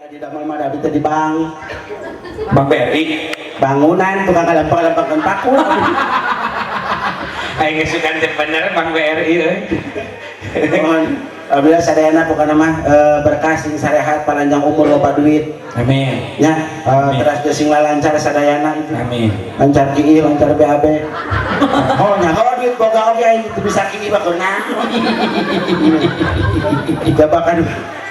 Di damel mah da di bank. Bank BRI. Bangunan tukang kalempang-kalempangkeun paku. Aing geus sugan teh bener Bank BRI euy. Mohon alhamdulillah sadayana pokona mah berkah sing sarehat panjang umur loba duit. Amin. Ya, teras sing lancar sadayana itu. Amin. Lancar kieu, lancar BAB. Oh nya kalau duit boga oge aing teu bisa kieu mah keuna. Jabakan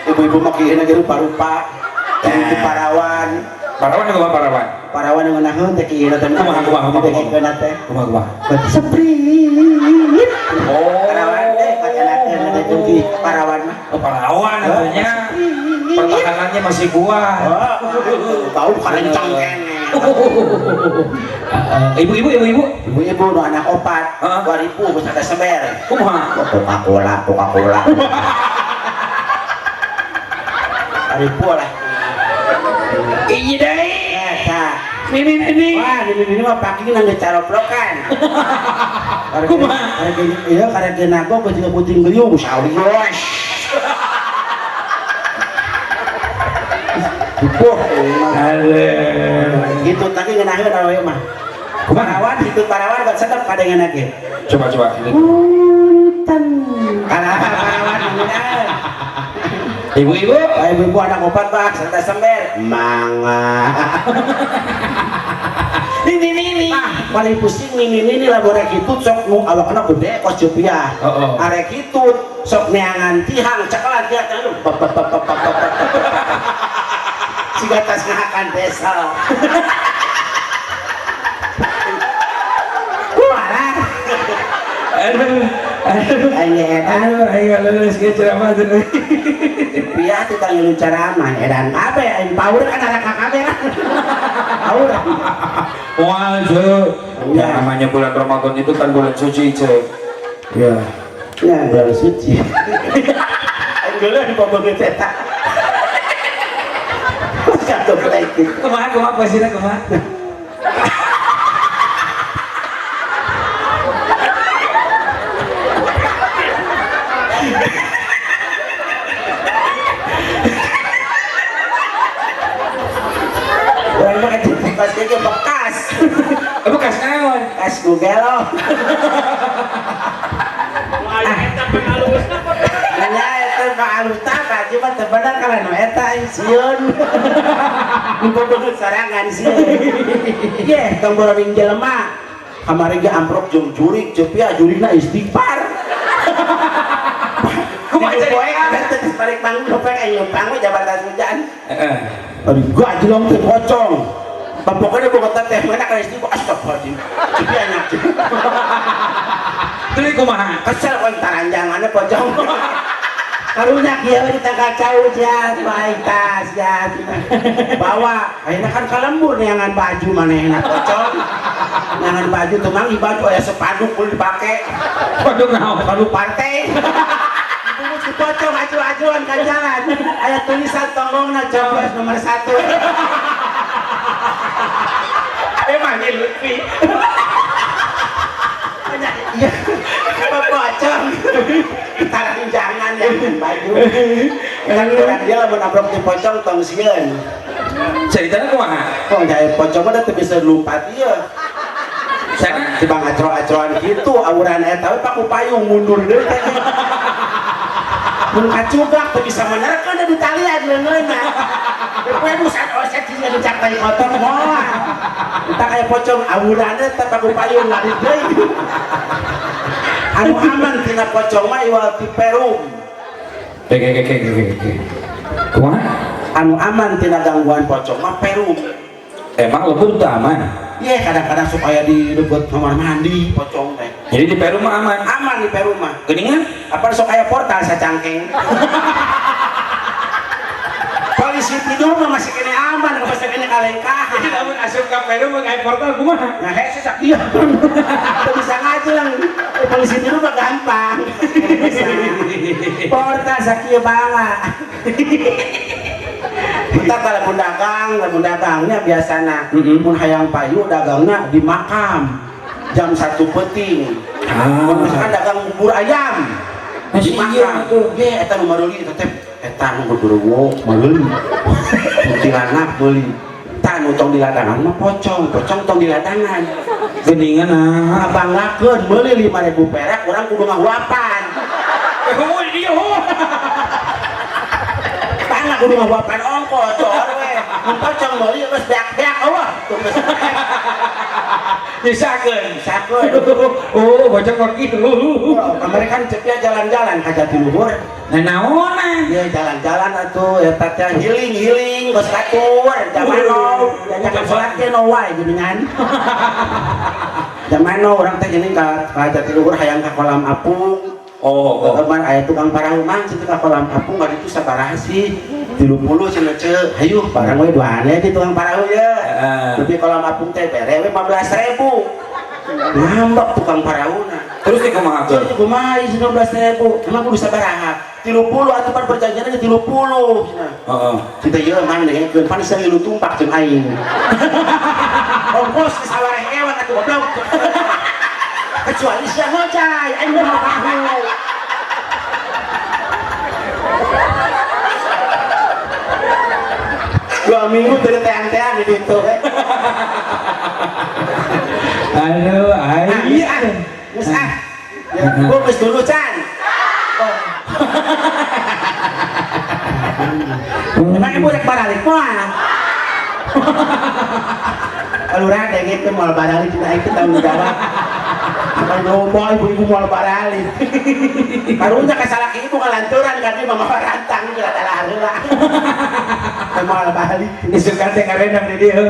ibu-ibu mah kieu ge rupa-rupa. Ibu parawan. Parawan kumaha parawan? Parawan nu ngeunaheun teh kieu teh. Kumaha kumaha kumaha. Kieu teh. Kumaha kumaha. Seprit. Oh. Parawan teh pacaran teh jeung parawan mah. Oh, parawan artinya pertahanannya masih kuat. Oh, bau kalencong kene. Ibu-ibu, ibu-ibu. Ibu-ibu nu anak opat, 2000 geus ada seber. Kumaha? Coca-Cola, Coca-Cola. 2000 lah. Iya deui. Eta. Mimi mimi. Wah, mimi mimi mah paking nang caroplokan. Kumaha? Karek ieu karek nago geus jiga puting beliung sawios. Wah, Aduh. gitu tadi ngeunaheun awewe mah. Kumaha? Parawan gitu parawan buat sedep kadengeuna ge. Coba coba. Punten. Kalah parawan ngeunaheun. Ibu-ibu. Ibu-ibu anak opat bah serta sember. Mangga. Nini nini. Ah, paling pusing nini nini lah borek itu sok nu awakna gede kos jupiah. Heeh. Arek itu sok neangan tihang cakalan tiang teh bap bap bap bap bap. Siga tas ngahakan desa. Walah. Aduh. Aduh. Aing edan. Aduh, aing lulus ke ceramah tuh. Jupiah teh tang ceramah edan kabeh aing power kan ada KKB kan. Power. Wah, Cek. Ya, namanya bulan Ramadan itu kan bulan suci, Cek. Ya. Ya, bulan suci. Aing geuleuh di bobogeun eta. Kagak gitu. Kumaha kumaha posisinya kumaha? Urang mah kecil pas ge bekas. Bekas naon? Bekas Google. Nanya eta pangalusna baju mah teu bener kana nu eta aing sieun. Dibobogeun sorangan sieun. Ye, tong boroning jelema. Kamari ge amprok jeung jurik, cepia jurikna istighfar. Kumaha Jadi jadi? poe kan teh balik panggung lopek aing lempang we jabatan hujan. Heeh. Aduh, gajlong teh pocong. Pokoknya boga teh mana kana istighfar astagfirullahaladzim. Cepia nya. Tuluy kumaha? Kesel kon taranjanganna pocong. Karunya kieu di tangkal cau jas, baik tas jas. Bawa, ayeuna kan ka lembur neangan baju manehna pocong. Neangan baju teu manggih baju aya sepadu kudu dipake. Waduh naon? Sepadu partai. Dibungkus ku pocong aju-ajuan ka jalan. Aya tulisan tonggongna coblos nomor 1. Emang ini Lutfi. Iya, pocong. Taranjangan yang baju. Kan kurang dia lamun amprok di pocong tong sieun. Ceritanya kumaha? Kok jahe pocong mah teu bisa lumpat ieu. Sana Tibang acro-acroan gitu auran eta we paku payung mundur deui teh. Mun kacugak teu bisa menerkeun di talian leungeunna. Poe busan oset sih dicak tai kotor moal. Entah kayak pocong auranna teh paku payung lari deui. Anu aman tina pocong mah iwal ti perum. Oke. Kumaha? Anu aman tina gangguan pocong mah perum. Emang lembur tuh aman? Iya, kadang-kadang sok aya di deket kamar mandi pocong teh. Jadi di perum mah aman. Aman di perum mah. Geuningan? Apa sok aya portal sacangkeng. Polisi tidur mah masih kene aman, masih kene kalengkahan. Jadi lamun asup ka perum mah aya portal kumaha? Nah, hese sak dia. Teu bisa ngajelang. Polisi tidur mah gampang. Bisa. Portal sakieu bala. Kita kalau lamun dagangnya biasana mun hayang payu dagangna di makam jam 1 peuting. Mun misalkan dagang bubur ayam di Masih iya makam. tuh. Ge eta nu maruli eta teh Eta nu genderuwo meuli. Kuntilanak meuli. Tah nu tong di ladangan mah pocong, pocong tong di ladangan. Geningan ah. Ngabanggakeun meuli 5.000 perak urang kudu ngahuapan. Heuh dia heuh. Tangga kudu ngahuapan ongko cor we. Mun pocong meuli geus beak-beak eueuh. Tuh geus Nyisakeun. sakeun. Oh, bocah kok kitu. Kemarin kan cepnya jalan-jalan ka Jatiluhur. Nah, naonan? Iya jalan-jalan atuh eta teh healing-healing geus katur zaman now jangan salat ge no wae geuningan. Zaman now urang teh geuning ka Jatiluhur hayang ka kolam apung. Oh, oh. Kemarin aya tukang parahu mang cenah ka kolam apung bari itu sabaraha sih? 30 cenah ceu. Hayu barang we duaan di tukang parahu ye. Heeh. Lebih kolam apung teh bere we 15.000. Ngambek tukang parahuna. Terus dikumahakeun? Jadi kumaha 19.000? Emang kudu sabaraha? 30 atuh pan perjanjianna 30 cenah. Heeh. Cinta ieu mang dengekeun pan seueur tumpak jeung aing. Ongkos geus sawareh ewang atuh goblok. Kecuali sia ngocai, aing mah tahu. Dua minggu dari teang-teang di situ. Aduh, aing. Geus ah. Ya, gua geus dulu can. Emang ibu rek baralik moal? Kalurah dengekeun moal baralik cenah aing teh tanggung jawab. Apa ngomong ibu-ibu moal baralik. Karunya ka salaki ibu kalanturan kan ieu mah rantang geus adalah heula. Moal balik. Isukan teh ngarenang di dieu.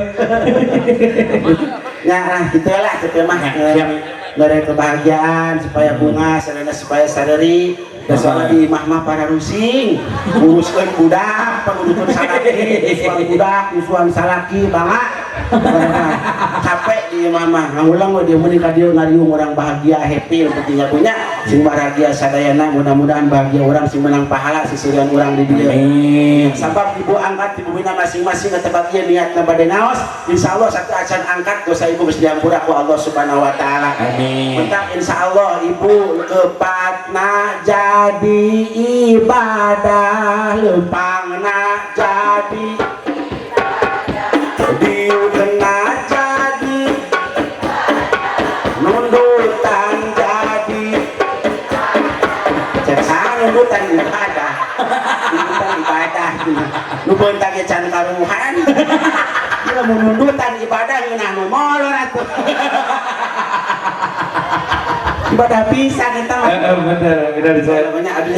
Ya lah gitulah kitu mah. Siap. Mere kebahagiaan supaya bunga sarana supaya sadari. Da soalna di imah mah para rusing, nguruskeun budak, panguruskeun salaki, nyusuan budak, nyusuan salaki bangga. Capek di imah mah, ngulang we dia meuni ka dieu ngariung urang bahagia happy nu penting punya sing bahagia sadayana, mudah-mudahan bahagia urang sing menang pahala sisirian urang di dieu. Amin. Sabab ibu angkat di bumina masing-masing ke tempat ieu niatna bade naos, insyaallah satu acan angkat dosa ibu geus diampura ku Allah Subhanahu wa taala. Amin. Mentang insyaallah ibu kepatna jadi ibadah, lempangna jadi diukna jadi nundutan jadi cek nundutan ibadah, nundutan ibadah nu beunta ge can karuhan. Ieu mun nundutan ibadah ngeunah nu molor atuh. Ibadah pisan eta mah. Heeh, bener, bener saya. Pokoknya abdi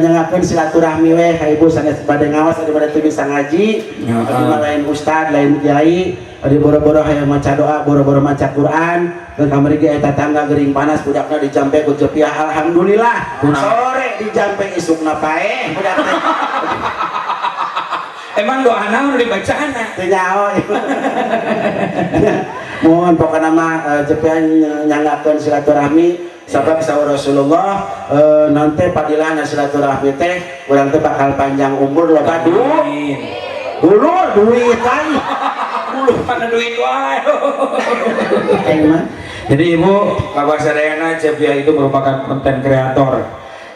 nyakeun silaturahmi we ka ibu sanes bade ngaos ari bade teu bisa ngaji. Abdi mah lain ustad, lain kiai, abdi boro-boro hayang maca doa, boro-boro maca Quran. Dan kamari ge eta tangga gering panas budakna dijampe ku jepiah alhamdulillah. Sore dijampe isukna paeh budak teh. Emang doa naon dibacana? Teu nyaho. Mohon pokokna mah jepiah nyanggakeun silaturahmi sabab saur Rasulullah nanti padilahna silaturahmi teh urang teh bakal panjang umur loba duit. Dulur duit lain. Dulur mana duit wae. Emang. Jadi ibu Bapak sadayana Cepiah itu merupakan konten kreator.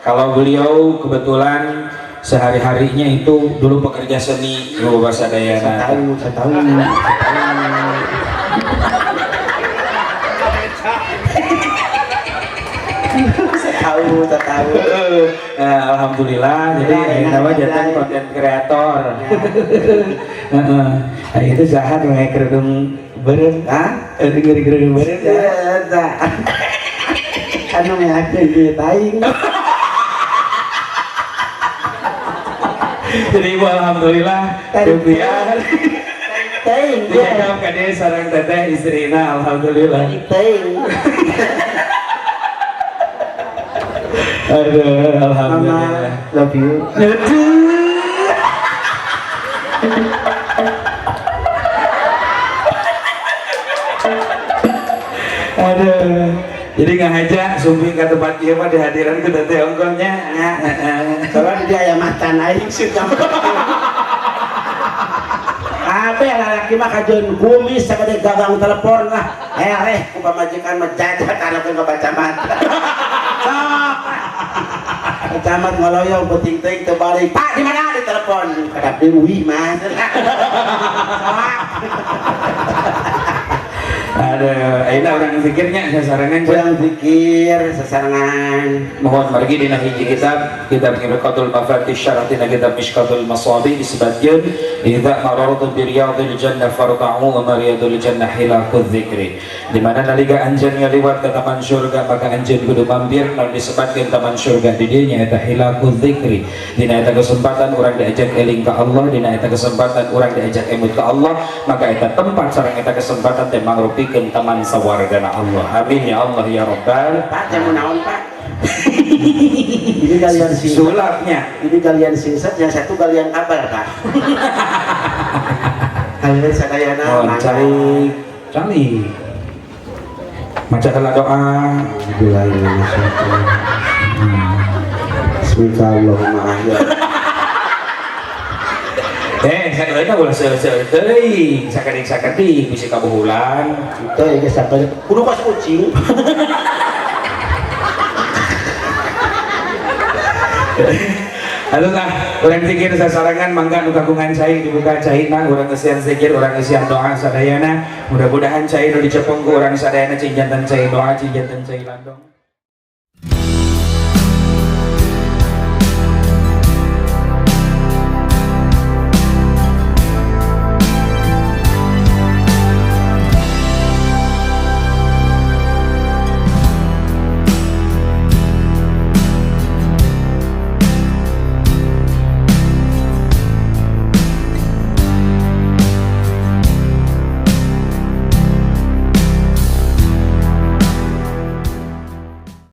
Kalau beliau kebetulan sehari-harinya itu dulu pekerja seni, ibu Bapak sadayana. Saya tahu. Saya tahu. Alhamdulillah, jadi nama jatuh konten kreator. Nah, itu jahat mengenai kerudung beureum. Hah? Kerudung beureum. Eta. Anu meakeun duit aing. Jadi ibu alhamdulillah Cepiah. Teuing. Dijajab ka dieu sareng teteh istrina alhamdulillah. Teuing. Aduh, alhamdulillah. Mama, love you. Aduh. Aduh. Jadi ngahaja sumping ke tempat ieu mah dihadiran ku teteh ongkolnya. Ya. Soalnya dia aya matan aing sih. Kabeh lalaki mah kajeun kumis sagede gagang telepon lah. Eleh ku pamajikan mah jajak karena ku baca mata. Sok. Camat ngaloyong penting teuing teu balik. Pak, di mana? Di telepon. Kadap deui mah. Sama. Ada, ayeuna urang zikirnya sasarengan. Urang zikir sasarengan. Mohon margi dina hiji kitab, kitab Mirqatul Mafatih Syarah dina kitab Mishkatul Masabih disebutkeun idza marartum bi riyadil jannah farta'u wa ma riyadul jannah hilaquz dzikri. Di mana nalika anjeun ngaliwat ke taman surga maka anjeun kudu mampir naon disebutkeun taman surga di dieu nyaeta hilaquz dzikri. Dina eta kesempatan urang diajak eling ka Allah, dina eta kesempatan urang diajak emut ka Allah, maka eta tempat sareng eta kesempatan teh mangrupikeun taman sawargana Allah. Amin ya Allah ya Rabbal. Pak, jamu naon, Pak? Ini galian singsat. Sulapnya. Ini galian singsat, yang satu galian kabar, Pak. Kalian sadayana Oh, mangga. Cari cari. Maca heula doa. Bismillahirrahmanirrahim. Bismillahirrahmanirrahim. Eh, sakedeuna ulah seueur-seueur teuing, sakedik-sakedik bisi kabuhulan. Itu ya geus sampai kudu kos kucing. Aduh nah, urang zikir sasarengan mangga nu kagungan cai dibuka caina, urang ngeusian zikir, urang ngeusian doa sadayana. Mudah-mudahan cai nu dicepeng ku urang sadayana cing janten cai doa, cing janten cai landong.